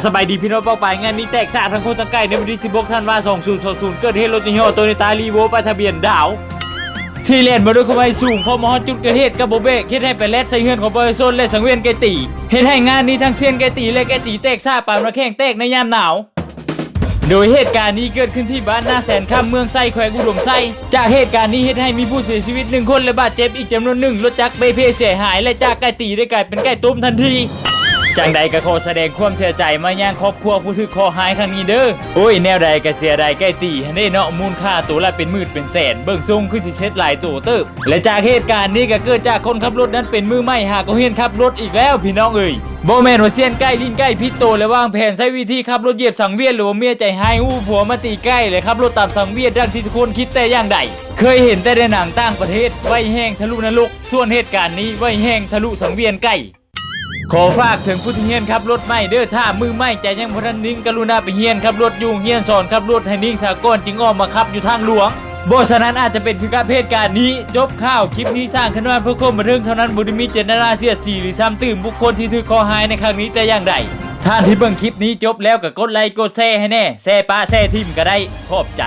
ສະບາຍດີພີ່ນ້ອງປ້ອງປາຍ, ງານນີ້ແຕກຊ້າທັງຄົນທັງໄກ່. ໃນວັນທີສິບຫົກ ທັນວາ ສອງພັນຊາວສອງ ເກີດເຫດລົດຍີ່ຫໍ້ໂຕໂຍຕ້າ ຣີໂວ້ ປ້າຍທະບຽນດາວ ທີ່ແລ່ນມາດ້ວຍຄວາມໄວສູງ ພໍມາຮອດຈຸດເກີດເຫດກໍບໍ່ເບຣກ, ເຮັດໃຫ້ໄປແລ່ນໃສ່ເຮືອນຂອງປະຊາຊົນ ແລະ ສັງວຽນໄກ່ຕີ, ເຮັດໃຫ້ງານນີ້ທັງຊຽນໄກ່ຕີ ແລະ ໄກ່ຕີແຕກຊ້າປານນ້ຳແຂງແຕກໃນຍາມໜາວ. ໂດຍເຫດການນີ້ເກີດຂຶ້ນທີ່ບ້ານນາແສນຄຳ ເມືອງໄຊ ແຂວງອຸດົມໄຊ. ຈາກເຫດການນີ້ເຮັດໃຫ້ມີຜູ້ເສຍຊີວິດໜຶ່ງຄົນ ແລະ ບາດເຈັບອີກຈຳນວນໜຶ່ງ, ລົດຈັກເປ່ເພເສຍຫາຍ ແລະ ຈາກໄກ່ຕີໄດ້ກາຍເປັນໄກ່ຕົ້ມທັນທີ. ຈັ່ງໃດກໍຂໍສະແດງຄວາມເສຍໃຈມາຍັງຄອບຄົວຜູ້ຖືກເຄາະຮ້າຍຄັ້ງນີ້ເດີ້. ໂອ້ຍ ແນວໃດກໍເສຍດາຍໄກ່ຕີຫັ້ນເດ້ເນາະ, ມູນຄ່າໂຕລະເປັນໝື່ນເປັນແສນ, ເບິ່ງຊົງຄືຊິເຊັດຫຼາຍໂຕເຕີບ. ແລະ ຈາກເຫດການນີ້ກໍເກີດຈາກຄົນຂັບລົດນັ້ນເປັນມືໃໝ່ ຫາກໍຮຽນຂັບລົດອີກແລ້ວພີ່ນ້ອງເອີຍ. ບໍ່ແມ່ນວ່າຊຽນໄກ່ຫຼິ້ນໄກ່ຜິດໂຕ ແລະ ວາງແຜນໃຊ້ວິທີຂັບລົດຢຽບສັງວຽນ ຫຼືວ່າເມຍໃຈຮ້າຍຮູ້ຜົວມາຕີໄກ່ ແລະ ຂັບລົດຕາມສັງວຽນດັ່ງທີ່ທຸກຄົນຄິດແຕ່ຢ່າງໃດ. ເຄີຍເຫັນແຕ່ໃນໜັງຕ່າງປະເທດ ໄວແຮງທະລຸນະລົກ, ສ່ວນເຫດການນີ້ໄວແຮງທະລຸສັງວຽນໄກ່. ຂໍຝາກເຖິງຜູ້ທີ່ຮຽນຂັບລົດໃໝ່ເດີ້, ຖ້າມືໃໝ່ໃຈຍັງບໍ່ທັນນິ່ງ ກະລຸນາໄປຮຽນຂັບລົດຢູ່ໂຮງຮຽນສອນຂັບລົດໃຫ້ນິ່ງສາກ່ອນ ຈຶ່ງອອກມາຂັບຢູ່ທາງຫຼວງ. ບໍ່ສະນັ້ນອາດຈະເປັນຄືກັບເຫດການນີ້. ຈົບຂ່າວ, ຄລິບນີ້ສ້າງຂຶ້ນມາເພື່ອຄວາມບັນເທີງເທົ່ານັ້ນ, ບໍ່ໄດ້ມີເຈດຕະນາສຽດສີ ຫຼື ຊ້ຳຕື່ມບຸກຄົນທີ່ຖືກເຄາະຮ້າຍໃນຄັ້ງນີ້ແຕ່ຢ່າງໃດ. ທ່ານທີ່ເບິ່ງຄລິບນີ້ຈົບແລ້ວກໍກົດໄລກົດແຊໃຫ້ແດ່, ແຊປະແຊຖິ້ມກໍໄດ້. ຂອບໃຈ.